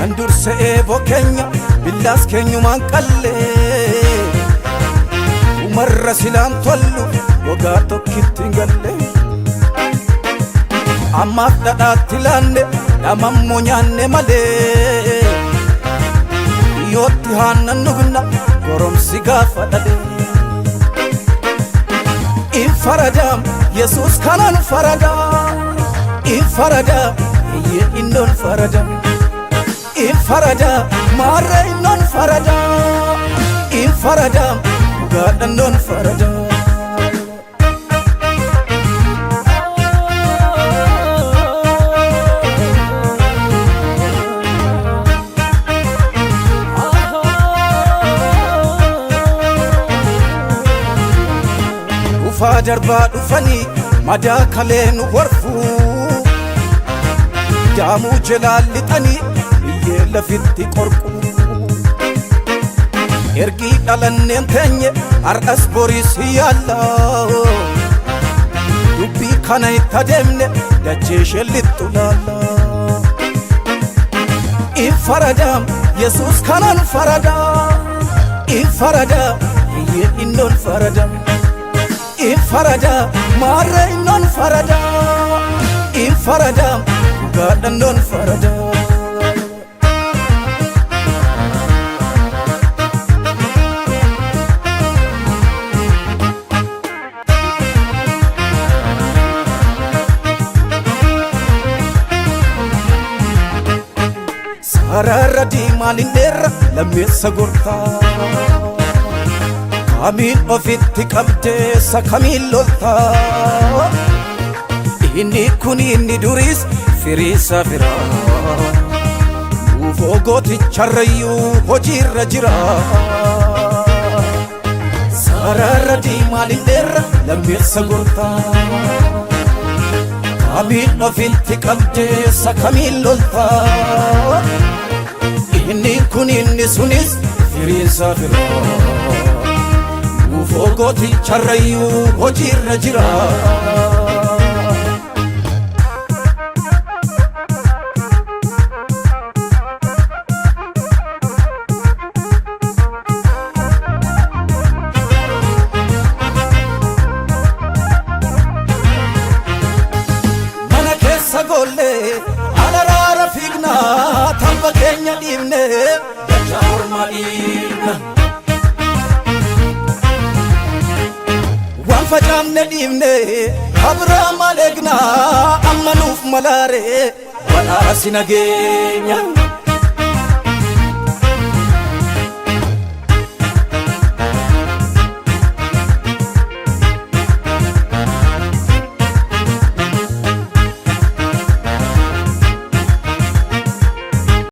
Kan durse eeboo keenya billaas keenyumaan qallee. Umarra silaan tollu gogaa tokkitti hin galle. Ammaaf dhadhaatti laanne dhamammoo nyaanne malee. Dhiyyootti haannan nugna goromsi gaafa dhalee. In faradaam Yesuus kanaan faradaa. In faradaa eeyyee innoon faradaa. In faradaa maarree innoon faradaa. In faradaam dhugaadhannoon faradaa. Dhufaa darbaa dhufanii madaa kalee nu horfuu. Daamuu jalaan lixanii biyyee lafitti qorqu. Ergii dhalanneen teenye har'as boriis yaalla. Dubbii kana itti adeemne dachee ishee lixxu laalla. In faradaam Yesuus kanaan faradaa. In faradaa eeyyee innoon faradaa. In faradaa maarree innoon faradaa. In faradaam dhugaadhannoon faradaa. Sarara diimaan hin dheerra lammeessa gortaa. Kamiin ofitti qabdeessa kamiin loltaa. Inni kun inni duriis firiisa firaa. Ufoo gooticharrayyuu hojiirra jira. Sarara diimaan hin dheerra lammeessa gortaa. Kamiin ofitti qabdeessa kamiin loltaa. Inni kun inni sunis firiinsa firaa. Ufoo gooticharrayyuu hojiirra jira. Mana keessa goollee alaraara fiignaa tabba keenya dhiibne dachaa ormaa dhiibna. Waan facaafne dhiibne habraa maal eegnaa amma nuuf malaaree badhaasi nageenya.